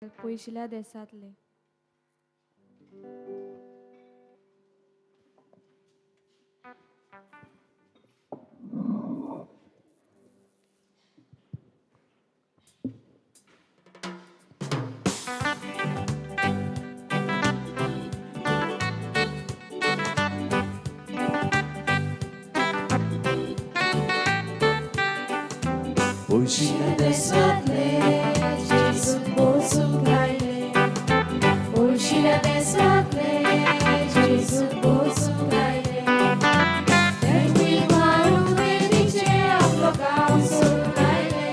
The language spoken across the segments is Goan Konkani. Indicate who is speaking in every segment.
Speaker 1: पयशिल्या देसांतले.
Speaker 2: पयशिल्या देसांतले जेजूक पोचूंक आयले, पयशिल्या देसांतले जेजूक पोचूंक आयले. तेंगवी मारून वेदीचे आपलो गांव सोडून आयले,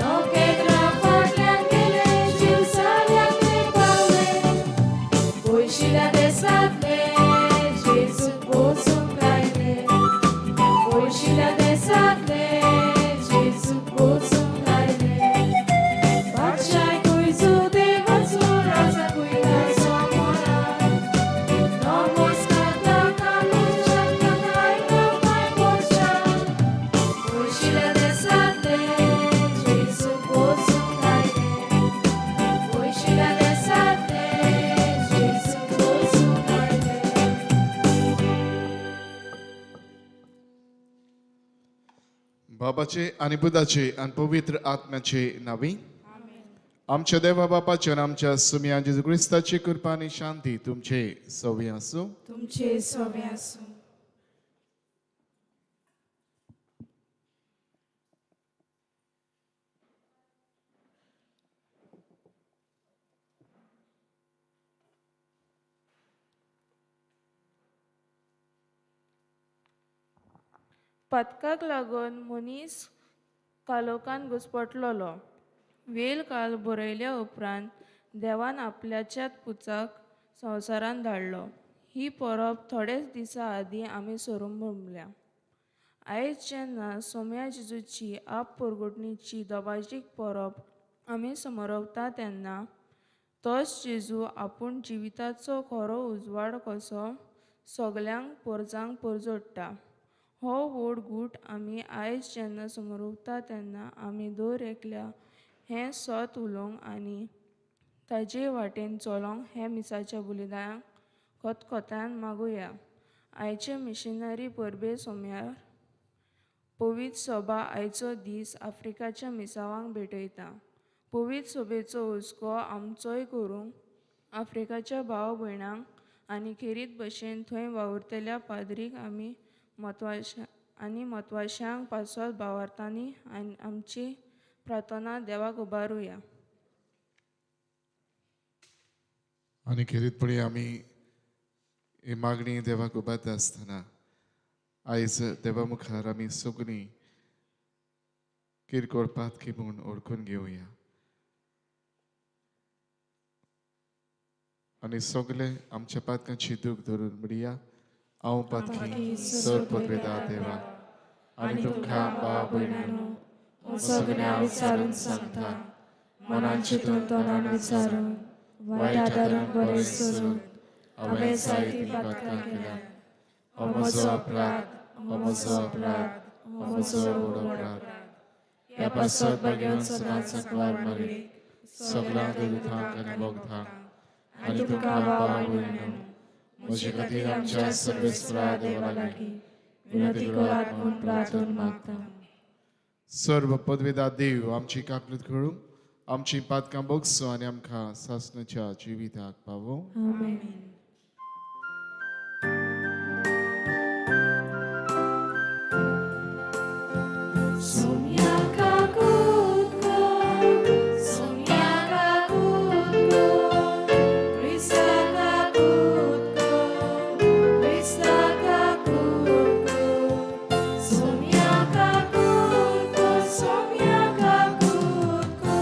Speaker 2: नखेत्रां फाटल्यान गेले जिवसाल्याक ते पावले. पयशिल्या देसांतले जेजूक पोचूंक आयले, पयशिल्या देसांतले जेजूक पोचूंक आयले. बादशाय देवाचो राजा कुयलाचो मोरा, नमस्कार ताका ताका पांय पडच्या. पयशिल्या देसांतले जेजूक पोचूंक आयले, पयशिल्या देसांतले जेजूक पोचूंक आयले.
Speaker 3: बाबाचे आनी पुताचे आनी पवित्र आत्म्याचे नावी. आमच्या देवा बापाचे आनी आमच्या सुम्या जेजू क्रिस्ताची कृपा आनी शांती तुमचे सवी आसूं.
Speaker 4: तुमचे सवे आसूं.
Speaker 5: पातकाक लागून मनीस कालोकान घुस्पटलोलो. वेल काल बरयल्या उपरांत देवान आपल्याच्याच पुताक संवसारांत धाडलो. ही परब थोडेच दिसां आदीं आमी सरंभल्या. आयज जेन्ना सोम्या जेजूची आप परगटणीची दबाजीक परब आमी समरवता तेन्ना तोच जेजू आपूण जिविताचो खरो उजवाड कसो सगल्यांक पोरजांक परजोडटा. हो व्हड गूट आमी आयज जेन्ना समरवता तेन्ना आमी दर एकल्या हें सत उलोवंक आनी ताजे वाटेन चलोवंक हे मिसाच्या बलिदानाक खतखत्यान मागुया. आयचे मिशनरी परबे सोम्यार पवित्र सभा आयचो दीस आफ्रिकाच्या मिसावांक भेटयता. पवित्र सभेचो हुस्को आमचोय करूंक आफ्रिकाच्या भाव भयणांक आनी खेरीत भशेन थंय वावुरतल्या पाद्रीक आमी म्हत्वाच्या आनी म्हत्वाशांक पासत भावार्थांनी आनी आमची प्रार्थना देवाक उबारुया.
Speaker 3: आनी खेरीतपणी आमी ही मागणी देवाक उबारता आसतना आयज देवा मुखार आमी सगळीं किरकोळ पातकी म्हूण ओळखून घेवया आनी सगळे आमच्या पातकांची दूख धरून म्हणया, हांव पातकी सर पदवेदा देवा आनी तुमकां भाव भयणींनो
Speaker 4: सगळ्या विचारून सांगता, मनान चिंतून तोंडान विचारून वायट आदारून बरें सोडून हांवें जायतीं पातकां केल्या.
Speaker 3: हो म्हजो अपराध, हो म्हजो अपराध, हो म्हजो व्हड अपराध. ह्या पासत भाग्यान सदांच सांकवार मारी सगळ्या दुखांक आनी बोगधांक आनी तुमकां भाव भयणींनो म्हजे खातीर आमच्या सर्वेस्परा देवा लागीं
Speaker 4: विनंती करात म्हूण प्रार्थून मागता.
Speaker 3: सर्व पदवेदा देव आमची काकलूत करूं, आमची पातकां बोगसो आनी आमकां सासणाच्या जिविताक पावो.
Speaker 4: आमेन.
Speaker 2: Soumya kakutko, Soumya kakutko, Krista kakutko, Krista kakutko, Soumya kakutko, Soumya kakutko.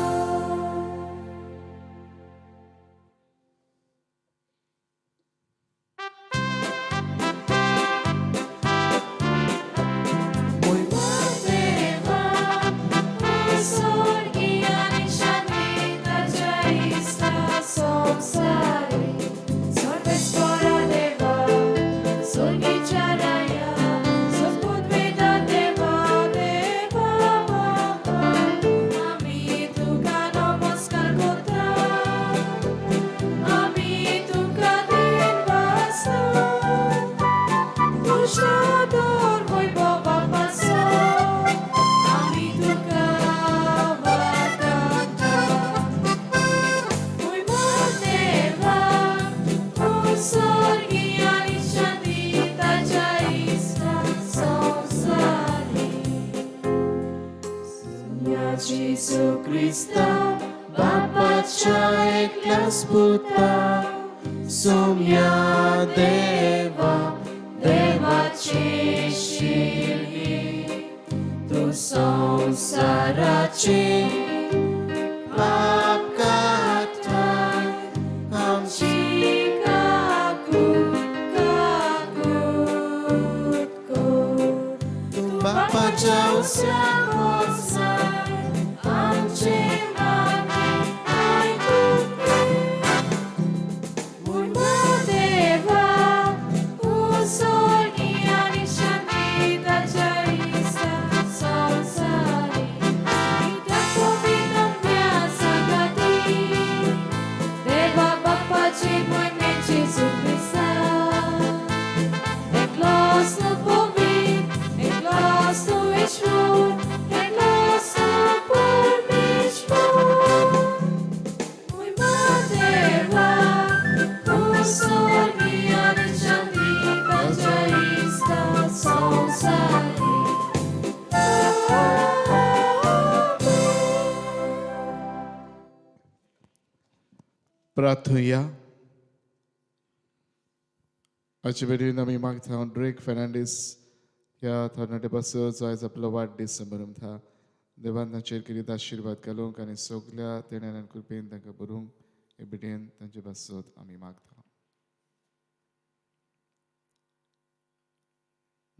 Speaker 3: बापाच्या एकल्याच पुता सोम्या देवा देवाची शिरली तूं संवसाराची पाप काडटाय आमची
Speaker 2: काकूत काकूत कोर
Speaker 3: तूं बापाच्या उस्याक
Speaker 2: वचाय आमचे मागणें आयकून घे. मुर्मू देवा, तूं स्वर्गी आनी शांती ताच्या इस्ता संवसारी. कित्याक पवित्र सांगाती, देवा बापाची मोहिमेची जेजू क्रिस्ता. एकलोच तूं पवित्र, एकलोच तूं ईश्वर, एकलोच तूं परमेश्वर. मोहिमा देवा, तूं स्वर्गी आनी शांती ताच्या इस्ता संवसारी. आमेन.
Speaker 3: प्रार्थुया. आजचे भेटीन आमी मागता ड्रेक फेर्नांडीस ह्या तरणाटे पासून जो आयज आपलो वाडदीस समरंभता, देवान तांचेर कितें आशिर्वाद घालूंक आनी सगल्या देण्यान कृपेन तांकां भरूंक हे भेटेन तांचे पासत आमी मागता.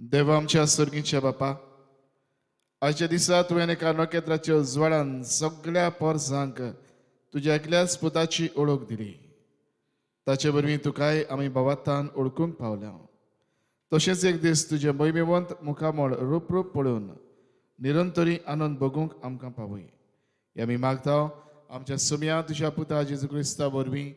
Speaker 3: देवा आमच्या सर्गीच्या बापा, आजच्या दिसा तुवें एका नखेत्राच्या उजवाडान सगल्या पोरसांक तुज्या एकल्याच पुताची ओळख दिली. ताचे वरवीं तुकाय आमी भावार्थान ओळखूंक पावल्या. तशेंच एक दीस तुजें मोहिमेवंत मुखामळ रूप रूप पळोवन निरंतरी आनंद भोगूंक आमकां पावय हे आमी मागता आमच्या सुमया तुज्या पुता जेजू क्रिस्ता वरवीं.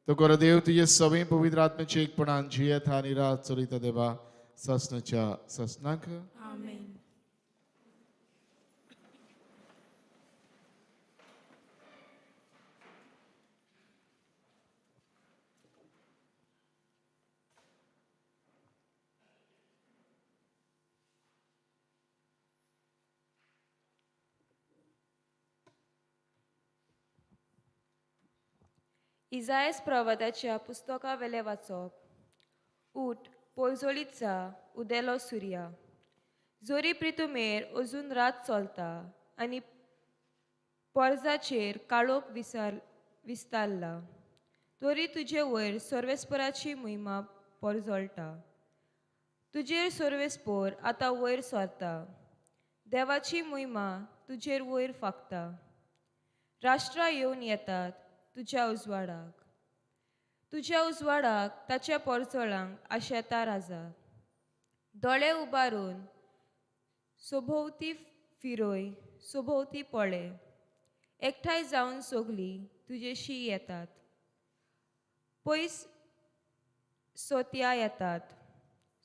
Speaker 3: तो गोरो देव तुजे सवय पवित्र आत्म्याचे एकपणान जियेता आनी रात चलयता देवा सासणाच्या सासणाक.
Speaker 5: आमेन.
Speaker 2: इजायस प्रवादाच्या पुस्तका वेलें वाचप. उठ, पोयजोळीत जा, उदेलो सुर्या. जोरी प्रितुमेर अजून रात चलता आनी पोरजाचेर काळोख विस्तारला, तरी तुजे वयर सर्वेस्पराची मोहिमा पोरजळटा. तुजेर सर्वेस्पोर आतां वयर सरता, देवाची मोहिमा तुजेर वयर फांकता. राष्ट्रां येवन येतात तुज्या उजवाडाक, तुज्या उजवाडाक ताच्या पोरजळांक आशेता राजा. दोळे उबारून सोभोवती फिरय, सोभोवती पळय, एकठांय जावन सगलीं तुजेशी येतात. पयस सोतया येतात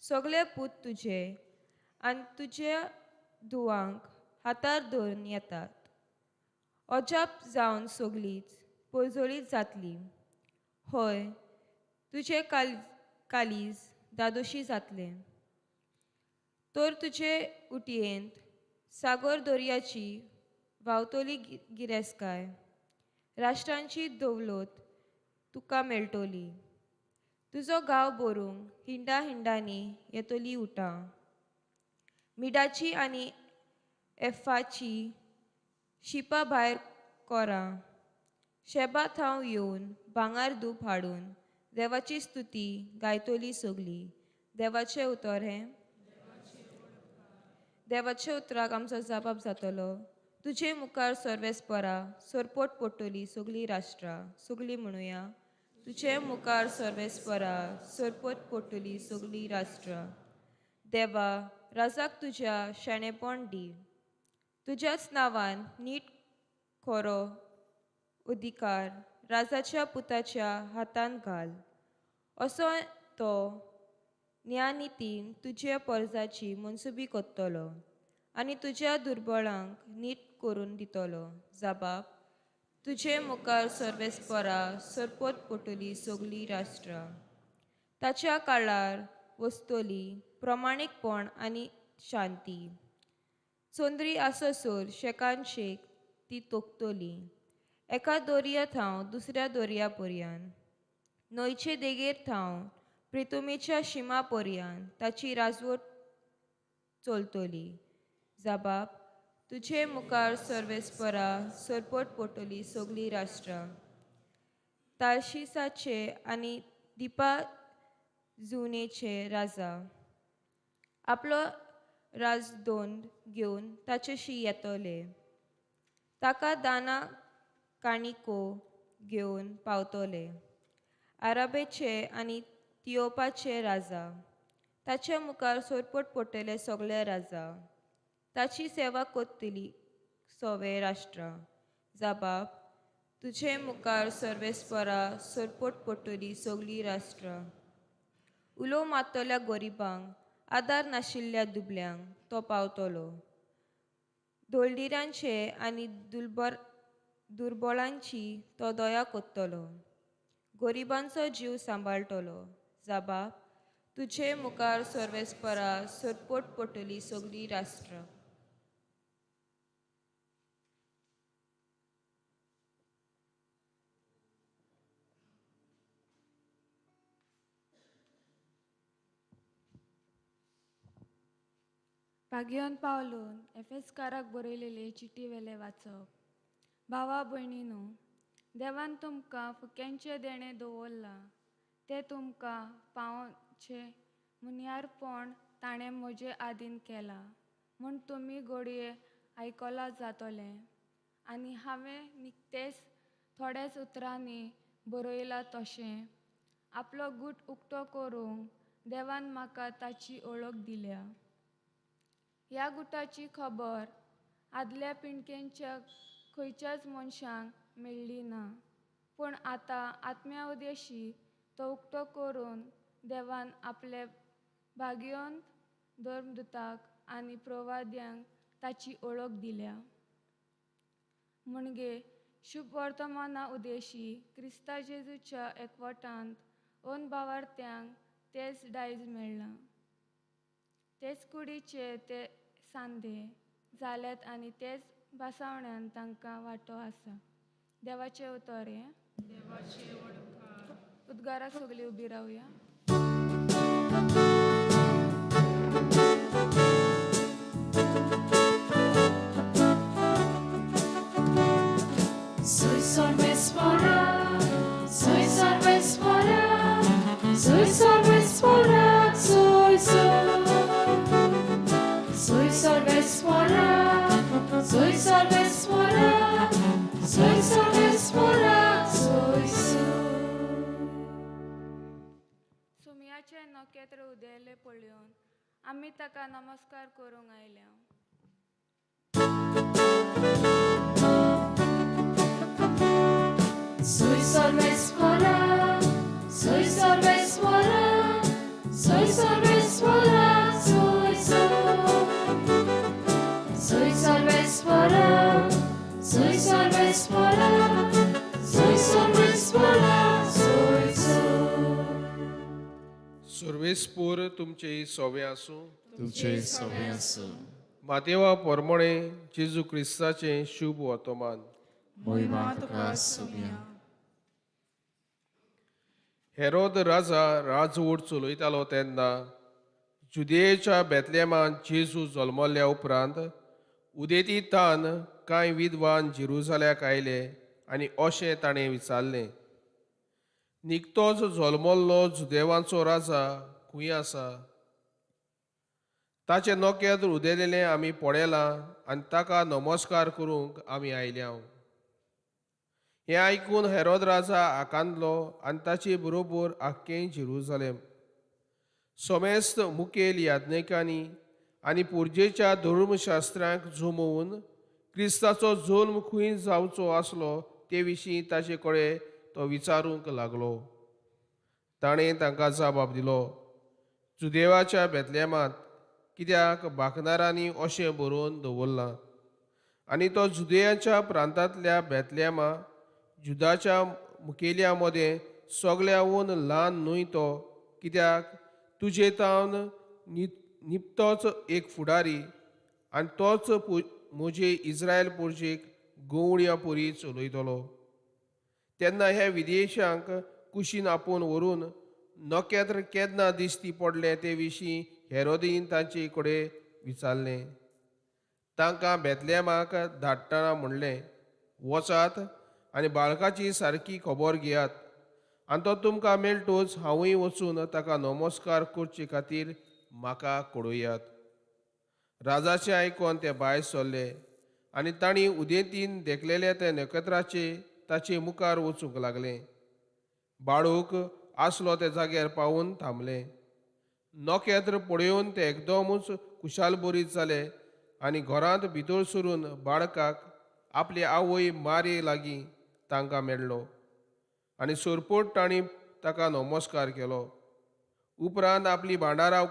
Speaker 2: सगळे पूत तुजे आनी तुज्या धुवांक हातार धरून येतात. अजाप जावन सगलींच पोरजोळीत जातली, हय तुजें कालीज दादोशी जातलें. तर तुजे उटयेंत सागर दर्याची व्हांवतली गिरेस्तकाय, राष्ट्रांची दौलत तुका मेळटली. तुजो गांव भरूंक हिंडा हिंडांनी येतली उटां, मिडाची आनी एफाची शिपां भायर कोरां. शेबा थाव येवन भांगर धूप हाडून देवाची स्तुती गायतली सगली. देवाचें उतर हें. देवाच्या उतराक आमचो जबाब जातलो. तुजे मुखार सर्वेस्परा सरपोट पडटली सगलीं राष्ट्रां. सगलीं म्हणुया, तुजे मुखार सर्वेस्परा सरपोट पडटली सगलीं राष्ट्रां. देवा, राजाक तुज्या शाणेपण दी, तुज्याच नांवान नीट खरो अधिकार राजाच्या पुताच्या हातान घाल. असो तो न्यायनितीन तुज्या परजाची मनसुबी करतलो आनी तुज्या दुर्बळांक नीट करून दितलो. जबाब, तुजे मुखार सर्वेस्परा सरपोट पडटली सगलीं राष्ट्रां. ताच्या काळार वसतली प्रमाणीकपण आनी शांती. चंद्री आससर शेकान शेक ती तोखतली. एका दोरया थावन दुसऱ्या दोरया पर्यान, न्हंयचे देगेर थावन प्रितुमेच्या शिमा पर्यान ताची राजवट चलतली. जाबाब, तुजे मुखार सर्वेस्परा सरपट पडटली सगळीं राष्ट्रां. तार्शिसाचे आनी दिपा जुनेचे राजा आपलो राजदोंड घेवन ताचेशी येतले. ताका दाना काणिको घेवन पावतले. आराबेचे आनी तियोपाचे राजा ताच्या मुखार सरपट पडटले सगळे राजा. ताची सेवा करतली सवे राष्ट्रां. जाबाब, तुजे मुखार सर्वेस्परा सरपट पडटली सगळीं राष्ट्रां. उलो मारतल्या गरिबांक, आदार नाशिल्ल्या दुबल्यांक तो पावतलो. दोळदिरांचे आनी दुर्बळांची तो दया करतलो. गरिबांचो जीव सांबाळटलो. जाबाब, तुजे मुखार सर्वेस्परा सरपट पडटली सगळीं राष्ट्रां.
Speaker 1: पागियोन पावलून एफेसकाराक बरयलेले चिटी वेले वाचप. भावा भयणीनू, देवान तुमकां फुक्यांचें देणें दवरलां तें तुमकां पावचें मुनियारपण ताणें म्हजे आदीन केलां म्हूण तुमी घडये आयकलां जातलें. आनी हांवें निकतेंच थोड्याच उतरांनी बरयलां तशें आपलो गूट उक्तो करूंक देवान म्हाका ताची वळख दिल्या. ह्या गुटाची खबर आदल्या पिणकेंच्या खंयच्याच मनशांक मेळ्ळी ना, पूण आतां आत्म्या उदेशी तो उक्तो करून देवान आपले भाग्योंत धर्मदूताक आनी प्रवाद्यांक ताची वळख दिल्या. म्हणजे शुभ वर्तमाना उदेशी क्रिस्ता जेजूच्या एकवटांत ओन भावार्थ्यांक तेच दायज मेळ्ळां. तेच कुडीचे ते सांदे जाल्यात आनी तेच भासावण्यान तांकां वांटो आसा. देवाचें उतर हें. उद्गाराक सगळीं उबी रावया.
Speaker 4: Soy sarvesvara, soy sarvesvara, soy sarvesvara, soy soy. Soy sarvesvara, soy sarvesvara, soy sarvesvara, soy soy.
Speaker 1: सुमयाचें नखेत्र उदेल्लें पळोवन आमी ताका नमस्कार करूंक आयल्या.
Speaker 4: Soy sarvesvara, soy sarvesvara, soy sarvesvara, soy soy. Soy sarvesvara, soy sarvesvara, soy sarvesvara, soy soy.
Speaker 6: सर्वेस्पूर तुमचे सोवे आसूं.
Speaker 3: तुमचे सवे आसूं.
Speaker 6: मातेवा परमणे जेजू क्रिस्ताचें शुभ वर्तमान.
Speaker 3: मोहिमा तुका सुमया.
Speaker 6: हेरोद राजा राजवट चलयतालो तेन्ना जुदेच्या बेतलेमान जेजू जल्मल्या उपरांत उदेती तान कांय विद्वान जेरुजाल्याक आयले आनी अशें ताणें विचारलें, निकतोच जल्मल्लो जुदेवांचो राजा खंय आसा? ताचें नखेत्र उदेलेलें आमी पळयलां आनी ताका नमस्कार करूंक आमी आयल्या. हें आयकून हेरोद राजा आकांदलो आनी ताचे बरोबर आख्खें जेरुजालेम समेस्त मुखेल याज्ञिकांनी आनी पुर्जेच्या धर्मशास्त्रांक जमोवन क्रिस्ताचो जल्म खंय जावचो आसलो ते विशीं ताचे कडेन तो विचारूंक लागलो. ताणें तांकां जबाब दिलो, जुदेवाच्या बेतलेमांत, कित्याक बाकनारांनी अशें बरोवन दवरलां. आनी तो जुदेयाच्या प्रांतांतल्या बेतलेमा जुदाच्या मुखेल्या मदें सगळ्याहून ल्हान न्हय तो, कित्याक तुजे तावन निपतोच एक फुडारी आनी तोच म्हजे इस्रायल पुर्जेक गवळ्या पुरी चलयतलो. तेन्ना ह्या विदेशांक कुशीन आपोवन व्हरून नखेत्र केन्ना दिश्टी पडलें ते विशीं हेरोदीन तांचे कडेन विचारलें. तांकां बेतलेमाक धाडटना म्हणलें, वचात आनी बाळकाची सारकी खबर घेयात आनी तो तुमकां मेळटूच हांवूय वचून ताका नमस्कार करचे खातीर म्हाका कळयात. राजाचें आयकून ते भायर सरले आनी तांणी उदेंतीन देखलेल्या त्या नखेत्राचे ताचे मुखार वचूंक लागले. बाळूक आसलो त्या जाग्यार पावून थांबले. नखेत्र पळोवन ते एकदमूच खुशालभरीत जाले आनी घरांत भितर सरून बाळकाक आपली आवय मारये लागीं तांकां मेळ्ळो आनी सरपट तांणी ताका नमस्कार केलो. उपरांत आपली भांडारां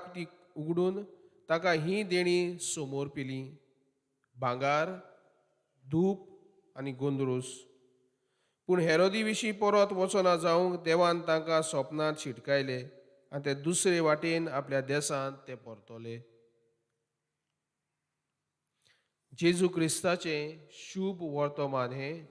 Speaker 6: उगडून ताका ही देणी समोर पिली, भांगार, धूप आनी गोंदरूस. पूण हेरोदी विशीं परत वचना जावंक देवान तांकां सपनांत शिटकायले आनी ते दुसरे वाटेन आपल्या देशांत ते परतले. जेजू क्रिस्ताचें शुभ वर्तमान हें.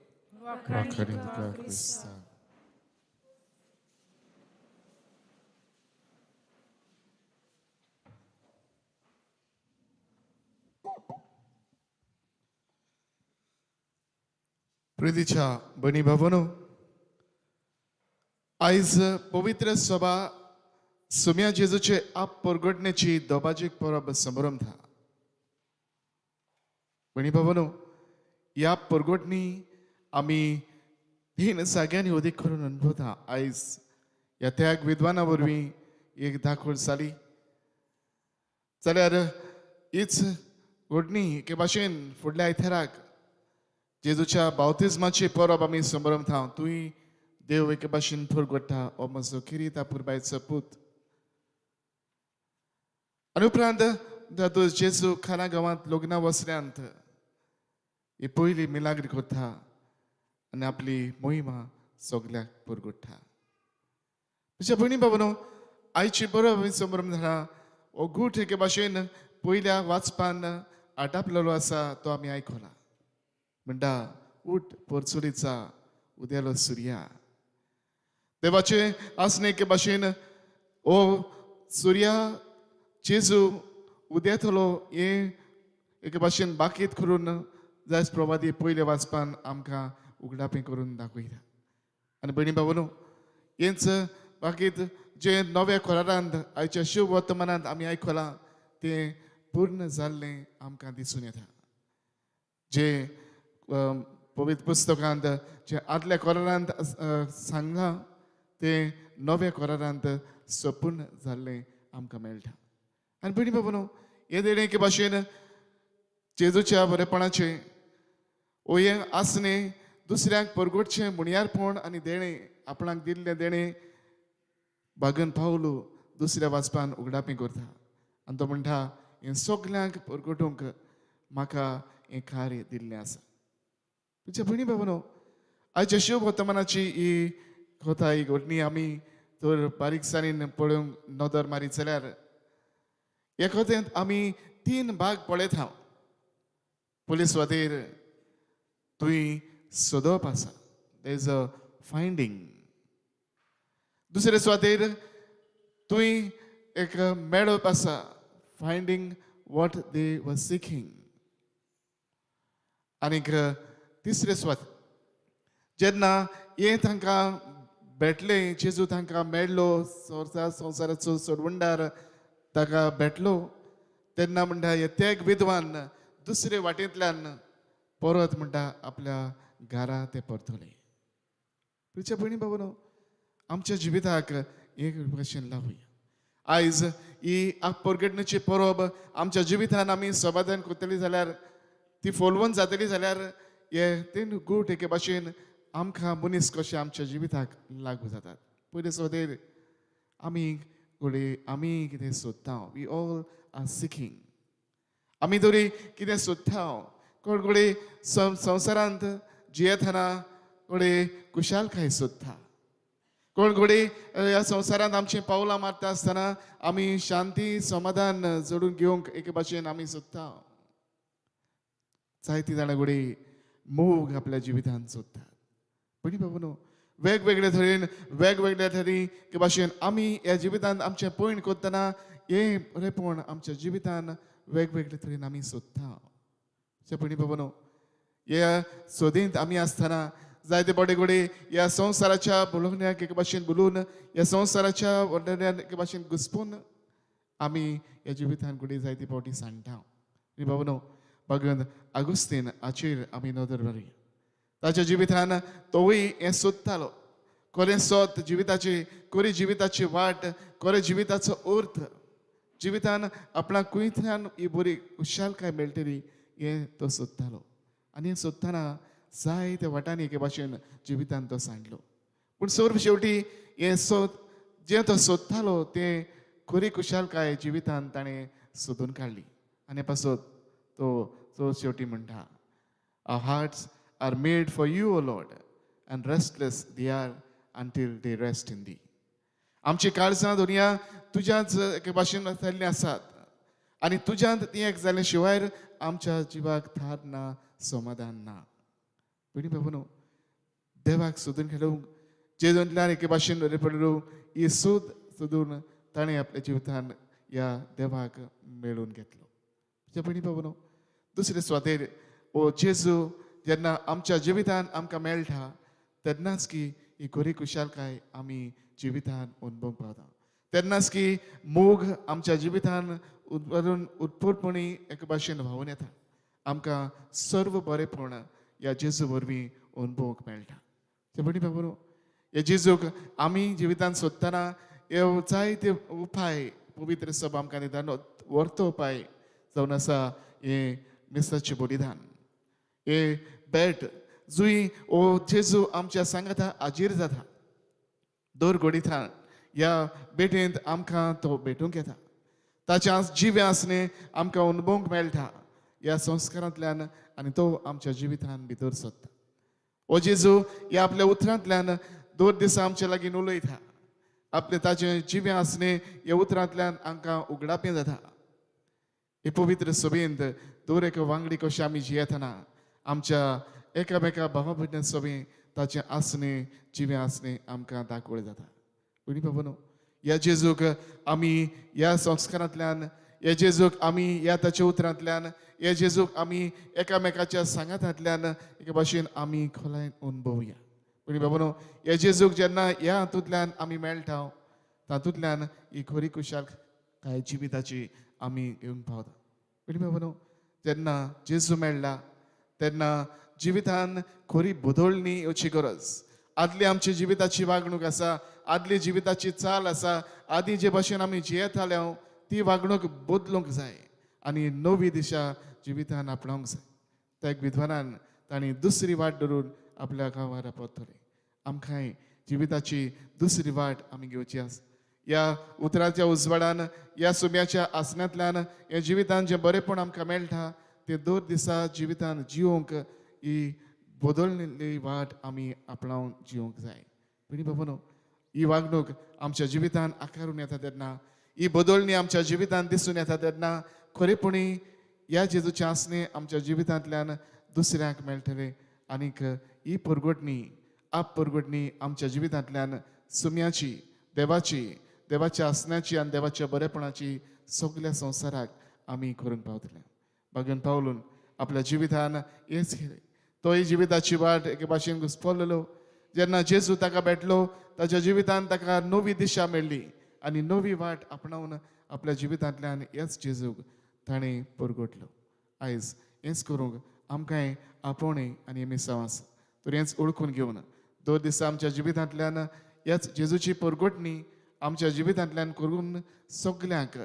Speaker 7: प्रितीच्या भयणी भावांनो, आयज पवित्र सभा सुम्या जेजूचे आप परगटण्याची दोबाजीक परब संभ्रमता. भयणी भावांनो, ह्या परगटणी आमी तीन जाग्यांनी अदीक करून अनुभवता. आयज ह्या त्याग विद्वाना वरवीं एक दाखोल जाली जाल्यार हीच घडणी एके भाशेन फुडल्या आयताराक जेजूच्या बावतिज्माची परब आमी संभ्रमता. तूंय देव एके भाशेन परगट्टा, हो म्हजो किरीता पुरबायचो पूत. आनी उपरांत दादू जेजू खाना गांवांत लग्नां वसल्यांत ही पयली मिलाग्री करता आनी आपली मोहिमा सगल्याक परगट्टा. म्हज्या भयणी बाबानो, आयची परब आमी संभ्रम जाला. हो गूट एके भाशेन पयल्या वाचपान आटापलेलो आसा तो आमी आयकला. म्हणटा, उठ पोरचुलीचा उद्यालो सुर्या. देवाचे आसणे एके भाशेन ओ सुर्या जेजू उदेतलो हें एके भाशेन बाकीत करून जायज प्रवादी पयले वाचपान आमकां उगडापें करून दाखयता. आनी भयणी बाबानो, हेंच बाकीत जें नव्या कोरारांत आयच्या शिव वर्तमानांत आमी आयकलां तें पूर्ण जाल्लें आमकां दिसून येता. जें पवित्र पुस्तकांत जें आदल्या कोरारांत सांगलां तें नव्या कोरारांत सपूर्ण जाल्लें आमकां मेळटा. आनी भयणी बाबानो, हें देणें एके भाशेन जेजूच्या बरेपणाचें ओ हें आसणें दुसऱ्यांक परगटचें मुणयारपण आनी देणें आपणाक दिल्लें देणें बागन पावलो दुसऱ्या वाचपान उगडापी करता. आनी तो म्हणटा, हें सगल्यांक परगटूंक म्हाका हें कार्य दिल्लें आसा. तुज्या भयणी बाबानो, आयच्या शिव वर्तमानाची ही कथा, ही घटणी आमी तर बारीकसाणीन पळोवंक नदर मारीत जाल्यार ह्या कथेंत आमी तीन भाग पळयता. पयले सुवातेर तुवें सोदप आसा, there is a finding. दुसरे सुवातेर तुवें एक मेळप आसा, finding what they were seeking. आनीक तिसरे सुवात जेन्ना हें तांकां भेटलें, जेजू तांकां मेळ्ळो, संवसाराचो सोडवणदार ताका भेटलो, तेन्ना म्हणटा हे त्याग विद्वान दुसरे वाटेंतल्यान परत म्हणटा आपल्या घरा ते परतले. तुमच्या भयणी बाबानो, आमच्या जिविताक एक भशेन लावया. आयज ही परगटणेची परब आमच्या जिवितान आमी समाधान करतली जाल्यार, ती फोलवून जातली जाल्यार हे तीन गूट एके भाशेन आमकां मनीस कशे आमच्या जिविताक लागू जातात. पयले सुवातेर आमी घडये आमी कितें सोदता, we all are seeking. आमी तरी कितें सोदता, कोण घडये संवसारांत जियेतना घडये खुशालकाय सोदता, कोण घडये ह्या संवसारांत आमचीं पावलां मारता आसतना आमी शांती समाधान जोडून घेवंक एके भाशेन आमी सोदता. जायतीं जाणां घडये मोग आपल्या जिवितांत सोदतात. भयणी बाबानो, वेगवेगळे तरेन वेगवेगळ्या तरी के भाशेन आमी ह्या जिवितांत आमचें पयण करतना हें बरेंपण आमच्या जिवितान वेगवेगळे तरेन आमी सोदता. पयलीं बाबा न्हू, ह्या सोदींत आमी आसतना जायते बडे घडये ह्या संवसाराच्या बोलण्याक एके भाशेन बोलून, ह्या संवसाराच्या वर्णन्यान एके भाशेन घुसपून आमी ह्या जिवितान घडये जायते फावटी सांडटा. आनी बाबा न्हू, भगवंत आगुस्तीन हाचेर आमी नदर मारया. ताच्या जिवितान तोवूय हें सोदतालो, खरें सोद जिविताची, खरी जिविताची वाट, खरें जिविताचो अर्थ, जिवितान आपणाक खंयच्यान ही बरी खुशालकाय मेळटली हें तो सोदतालो. आनी हें सोदतना जायत्या वाटांनी एके भाशेन जिवितान तो सांडलो. पूण सर्व शेवटी हें सोद जें तो सोदतालो तें खरी खुशालकाय जिवितान ताणें सोदून काडली. आनी पासत तो तो शेवटी म्हणटा, Our hearts are made for you, O Lord, and restless they are until they rest in thee. आमची काळजां दुनिया तुज्याच एके भाशेन जाल्लीं आसात आनी तुज्यांत ती एक जाले शिवाय आमच्या जिवाक थार ना, समाधान ना. पयलीं बाबा न्हू, देवाक सोदून खेळूंक जेजूंतल्यान एके भाशेन पडलो ही सोद सोदून ताणें आपल्या जिवितान ह्या देवाक मेळून घेतलो. पयलीं बाबा न्हू, दुसरे सुवातेर ओ जेजू जेन्ना आमच्या जिवितान आमकां मेळटा तेन्नाच की ही खरी खुशालकाय आमी जिवितान अनुभवूंक पावता. तेन्नाच की मोग आमच्या जिवितान उदरून उत्फुर्तपणी एके भाशेन व्हांवून येता. आमकां सर्व बरेपण ह्या जेजू वरवीं अनुभवूंक मेळटा. पयलीं बाबा न्हू, ह्या जेजूक आमी जिवितान सोदतना हे जायते उपाय पवित्र सभा आमकां दिता. व्हरतो उपाय जावन आसा हें मिसाचें बलिदान, हे भेट जुंय ओ जेजू आमच्या सांगाता हाजीर जाता. दर घडितान ह्या भेटेंत आमकां तो भेटूंक येता. ताचें जिवें आसणें आमकां अनुभवूंक मेळटा ह्या संस्कारांतल्यान आनी तो आमच्या जिवितान भितर सोदता. ओ जेजू ह्या आपल्या उतरांतल्यान दर दिसा आमच्या लागीं उलयता. आपलें ताचें जिवें आसणें ह्या उतरांतल्यान आमकां उगडापें जाता. हे पवित्र सभेंत दर एका वांगडी कशें आमी जियेतना आमच्या एकामेका भावा भयणां सभें ताचें आसणें जिवें आसणें आमकां दाखोवलें जाता. पयलीं बाबा न्हू, ह्या जेजूक आमी ह्या संस्कारांतल्यान, ह्या जेजूक आमी ह्या ताच्या उतरांतल्यान, ह्या जेजूक आमी एकामेकाच्या सांगातांतल्यान एके भाशेन आमी खोलायेन अनुभवया. पयलीं बाबा न्हू, ह्या जेजूक जेन्ना ह्या हातूंतल्यान आमी मेळटा तातूंतल्यान ही खरी खुशालकाय जिविताची आमी घेवंक पावता. पयलीं बाबा न्हू, जेन्ना जेजू मेळ्ळा तेन्ना जिवितान खरी बदलणी येवची गरज. आदली आमची जिविताची वागणूक आसा, आदली जिविताची चाल आसा, आदी जे भाशेन आमी जियेताले ती वागणूक बदलूंक जाय आनी नवी दिशा जिवितान आपणावंक जाय. त्या एक विद्वानान तांणी दुसरी वाट धरून आपल्या गांवार परतले. आमकांय जिविताची दुसरी वाट आमी घेवची आसा. ह्या उतराच्या उजवाडान, ह्या सुम्याच्या आसनांतल्यान ह्या जिवितान जें बरेंपण आमकां मेळटा तें दर दिसा जिवितान जिवंक ही बदललेली वाट आमी आपणावन जिवंक जाय. पयलीं बाबा न्हू, ही वागणूक आमच्या जिवितान आकारून येता तेन्ना, ही बदलणी आमच्या जिवितान दिसून येता तेन्ना खरेपणी ह्या जेजूचें आसणें आमच्या जिवितांतल्यान दुसऱ्यांक मेळटलें. आनीक ही परगटणी, आप परगटणी आमच्या जिवितांतल्यान सुम्याची, देवाची, देवाच्या आसण्याची आनी देवाच्या बरेपणाची सगल्या संवसाराक आमी करूंक पावतले. भगवान पावलून आपल्या जिवितान हेंच केलें. तोय जिविताची वाट एके भाशेन घुसपलेलो. जेन्ना जेजू ताका भेटलो ताच्या जिवितान ताका नवी दिशा मेळ्ळी आनी नवी वाट आपणावन आपल्या जिवितांतल्यान हेच जेजूक ताणें परगटलो. आयज हेंच करूंक आमकांय आपोवणें आनी मिसांव आसा. तर हेंच ओळखून घेवन दर दिसा आमच्या जिवितांतल्यान ह्याच जेजूची परगटणी आमच्या जिवितांतल्यान करून सगल्यांक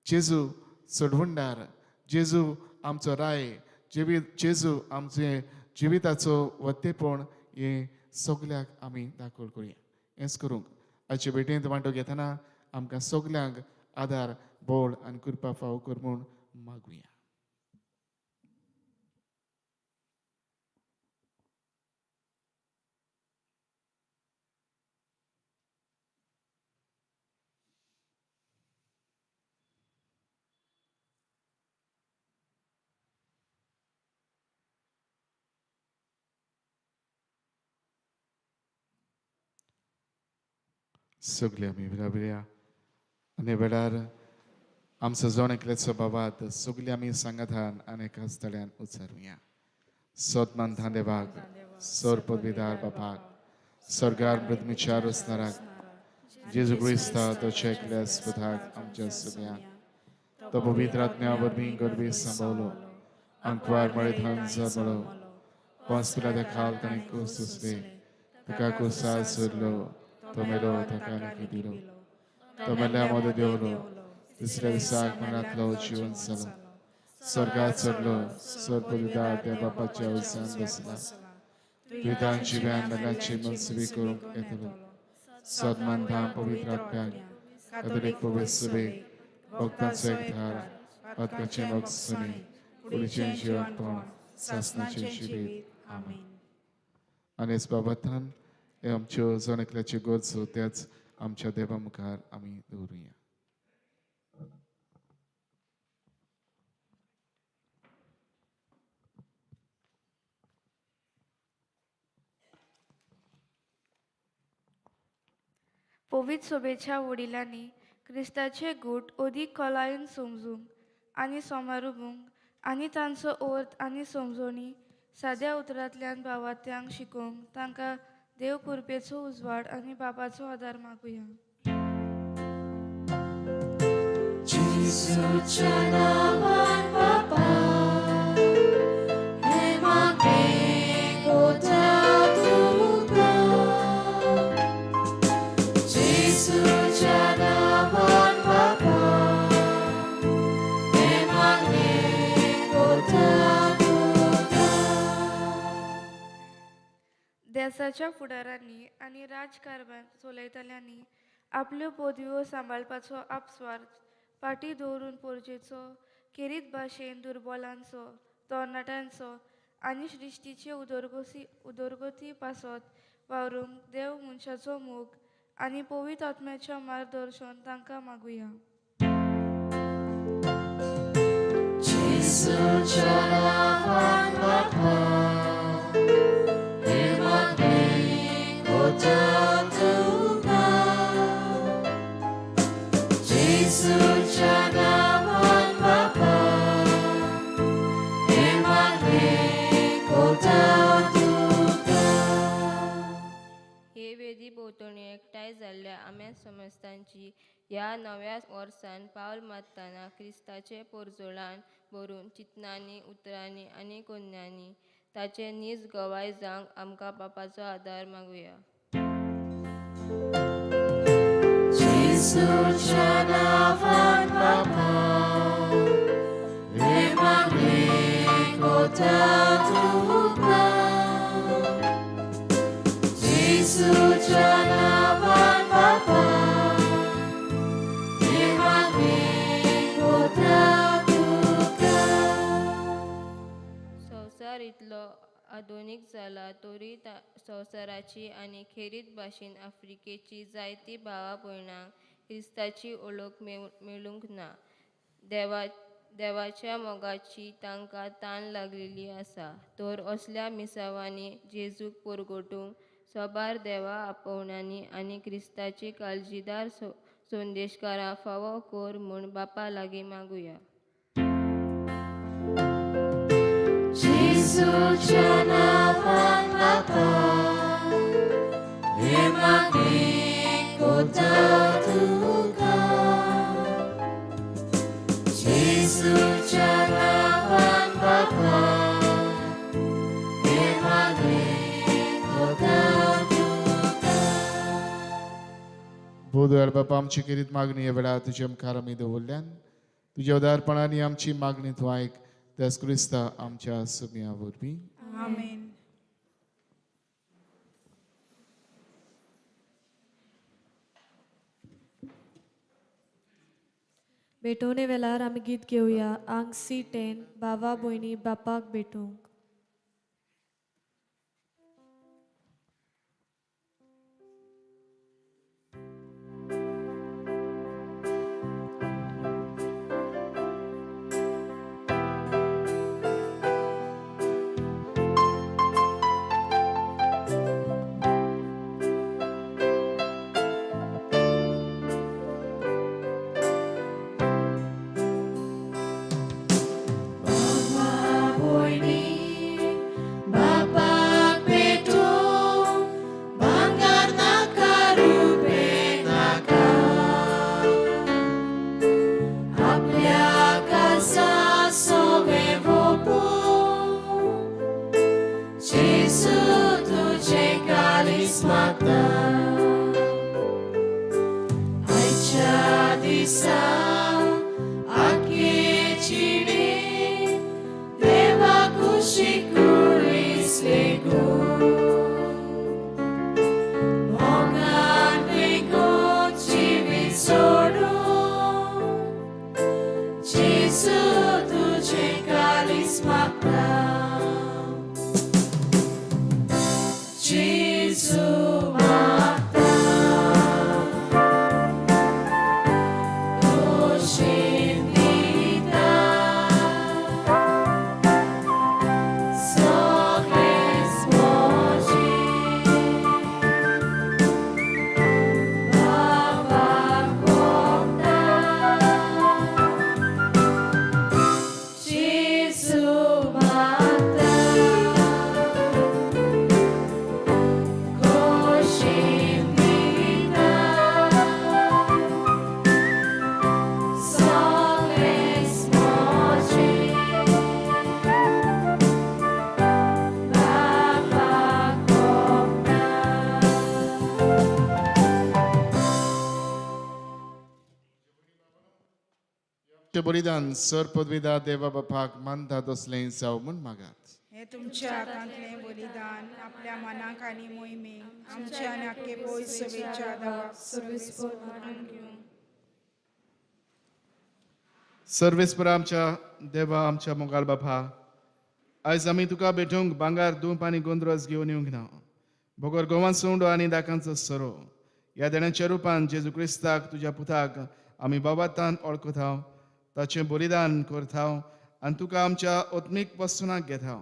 Speaker 7: जेजू सोडवणदार, जेजू आमचो राय, जेजू आमचे जिविताचो वत्तेपण हें सगल्यांक आमी दाखोवल करुया. हेंच करूंक आयचे भेटेंत वांटो घेतना आमकां सगल्यांक आदार, बळ आनी कृपा फावो कर म्हूण मागुया. सगळे आमी रावया आनी वेळार आमचो जण एकल्याचो बाबात सगळे आमी सांगातान आनी एका स्थळ्यान उच्चारुया. सोदमान धांदेवाक सोर पदवीदार बापाक स्वर्गार मृदमीच्या रोसनाराक जेजू क्रिस्ता तो एकल्या स्पदाक आमच्या सगळ्यांक तो पवित्र आत्म्या वरवीं गरबी सांबावलो अंकवार मळे धन जमलो पोंस पिलात्या खाल ताणें कूस दुसरे ताका कुसार सोदलो तो मेलो ताका आनी दिलो तो मेल्या मदीं देंवलो तिसऱ्या दिसाक मरणांतलो जिवन जालो स्वर्गात चडलो स्वर पदवीदार त्या बापाच्या उज्यान बसला पितान जिव्यान मेल्याची मनसुबी करूंक येतलो. सदमान धाम पवित्र आत्म्याक कातोलीक पवित्र सभेक भक्तांचो एकधार पातकाचें मोग कुडीचें जिवनपण सासनाचें जिवीत. आमेन. आनी बाबातान हे आमच्यो जण एकल्याच्यो गरजो त्याच आमच्या देवा मुखार आमी दवरुया.
Speaker 5: पवित्र सोबेच्या वडिलांनी क्रिस्ताचे गूट अदीक खोलायेन समजूंक आनी समारोबूंक आनी तांचो अर्थ आनी समजोणी साद्या उतरांतल्यान भावार्थ्यांक शिकोवंक तांकां देव कृपेचो उजवाड आनी बापाचो आदार मागुया.
Speaker 4: जेजूच्या नांवान बापा हें मागणें कोता तुका. जेजूच्या नांवान बापा हें मागणें कोता तुका.
Speaker 5: देसाच्या फुडारांनी आनी राजकारभार चलयतल्यांनी आपल्यो पदव्यो सांबाळपाचो आपस्वार्थ फाटीं दवरून पोरजेचो खेरीत भाशेन दुर्बलांचो तरणाट्यांचो आनी सृश्टीचे उदरगती पासत वावरूंक देव मनशाचो मोग आनी पवित्र आत्म्याच्या मार्गदर्शन तांकां मागुया.
Speaker 4: जेजूच्या नांवान बापा हें मागणें कोता तुका. जेजूच्या नांवान बापा हें मागणें कोता तुका.
Speaker 2: हे वेदी भोंवतणी एकठांय जाल्ल्या आम्या समस्तांची ह्या नव्या वर्सान पावल मारतना क्रिस्ताचे पोरजोळान भरून चिंतनांनी उतरांनी आनी कोन्यांनी ताचे नीज गवाय जावंक आमकां बापाचो आदार मागुया.
Speaker 4: जेजूच्या नांवान बापा हें मागणें कोता तुका. जेजूच्या नांवान बापा हें मागणें कोता तुका.
Speaker 2: संवसार इतलो आधुनीक जाला तरी संवसाराची आनी खेरीत भाशेन आफ्रिकेची जायती भावा भयणांक क्रिस्ताची ओळख मेळूंक ना. देवाच्या मोगाची तांकां तान लागलेली आसा. तर असल्या मिसावांनी जेजूक परगटूंक सोबार देवा आपोवण्यांनी आनी क्रिस्ताची काळजीदार संदेशकारां फावो कर म्हूण बापा लागीं मागुया.
Speaker 4: जेजूच्या नांवान बापा हें मागणें कोता तुका. जेजूच्या नांवान बापा हें मागणें कोता तुका.
Speaker 7: बोधयाळ बापा आमची खेरीत मागणी ह्या वेळार तुज्या मुखार आमी दवरल्यान तुज्या उदारपणान आमची मागणी तूं आयक त्याच क्रिस्ता आमच्या सुम्या वरवीं.
Speaker 5: आमेन.
Speaker 4: भेटवणे वेळार आमी गीत घेवया आंग सी 10 भावा भयणी बापाक भेटूंक.
Speaker 7: तें बलिदान सर पदवीदा देवा बापाक मानता तसलें जावं म्हूण मागात.
Speaker 8: हे तुमच्या हातांतलें बलिदान आपल्या मनाक आनी मोहिमेक आमच्या आनी आख्खे पयस सभेच्या देवाक
Speaker 4: सर्वेस्पोर मानून घेवं.
Speaker 7: सर्वेस्पर आमच्या देवा, आमच्या मोगाल बापा, आयज आमी तुका भेटूंक भांगर, धूप आनी गोंद्रोस घेवन येवंक ना, बगर गोवान सोंडो आनी दाकांचो सरो ह्या देण्याच्या रुपान जेजू क्रिस्ताक तुज्या पुताक आमी बाबातान वळखता, ताचें बलिदान करता आनी तुका आमच्या आत्मीक वस्तुनाक घेता.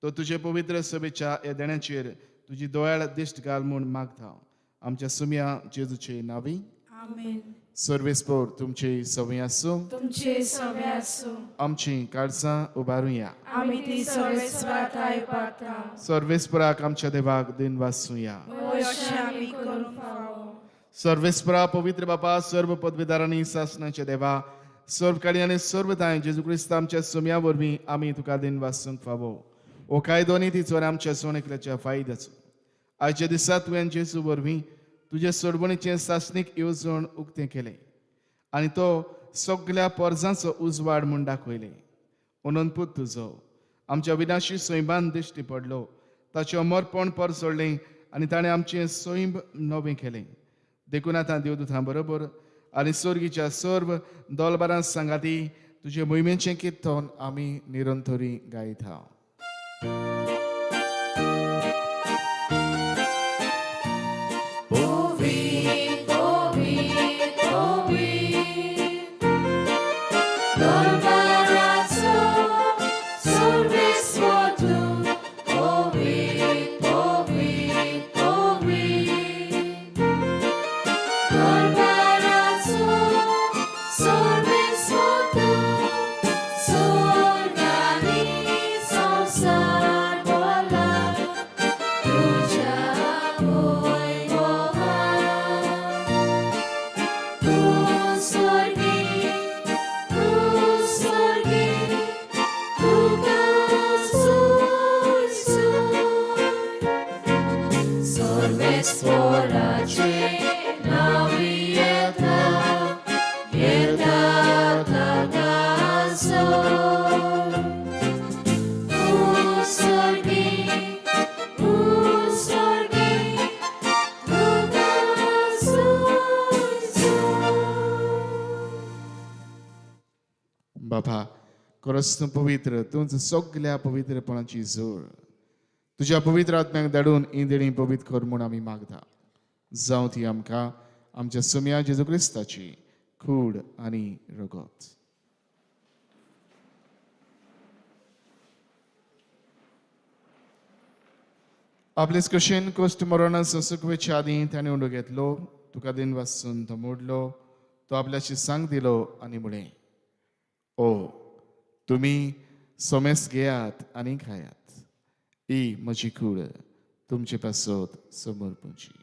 Speaker 7: तो तुजे पवित्र सभेच्या ह्या देण्याचेर तुजी दोयाळ दिश्ट घाल म्हूण मागता, आमच्या सुम्या जेजूचे नावी.
Speaker 8: आमेन.
Speaker 7: सर्वेस्पोर तुमची सवय आसूं.
Speaker 4: तुमचे सवे आसूं.
Speaker 7: आमची काळजां उबारुया.
Speaker 4: आमी ती सर्वेस्परा पाता.
Speaker 7: सर्वेस्पराक आमच्या देवाक दिन वासूया.
Speaker 8: अशें आमी करूंक फावो.
Speaker 7: सर्वेस्परा पवित्र बापा, सर्व पदवीदारांनी सासणाच्या देवा, सर्व काळी आनी सर्व दाय जेजू क्रिस्त आमच्या सुम्या वरवीं आमी तुका दिन वासूंक फावो. हो कायदो नी तिचो आमच्या सोणेकल्याच्या फायद्याचो. आयच्या दिसा तुवें जेजू वरवीं तुजे सोडवणीचें सासणीक येवजण उक्तें केलें आनी तो सगल्या पोरजांचो उजवाड म्हूण दाखयलें. अनंतपूत तुजो आमच्या विनाशी सैमान दिश्टी पडलो, ताचें अमरपण परसोडलें आनी ताणें आमचें सैम नवें केलें. देखून आतां देवदूतां बरोबर आनी स्वर्गीच्या सर्व दोलबारां सांगाती तुजे मोहिमेचें किर्तन आमी निरंतरी गायता. बाबा, खरोच तूं पवित्र, तूंच सगल्या पवित्रपणाची जोड. तुज्या पवित्र आत्म्याक धाडून ही देणी पवित्र कर म्हूण आमी मागता. जावं ती आमकां आमच्या सुम्या जेजू क्रिस्ताची कूड आनी रगत. आपलेच कशेन कश्ट मरणां सोंसूंक वचचे आदीं ताणें उंडो घेतलो, तुका दिन वासून तो मोडलो, तो आपल्याशी सांग दिलो आनी म्हळें, ओ तुमी सोमेस घेयात आनी खायात, ही म्हजी कूड तुमचे पासत समर्पणची.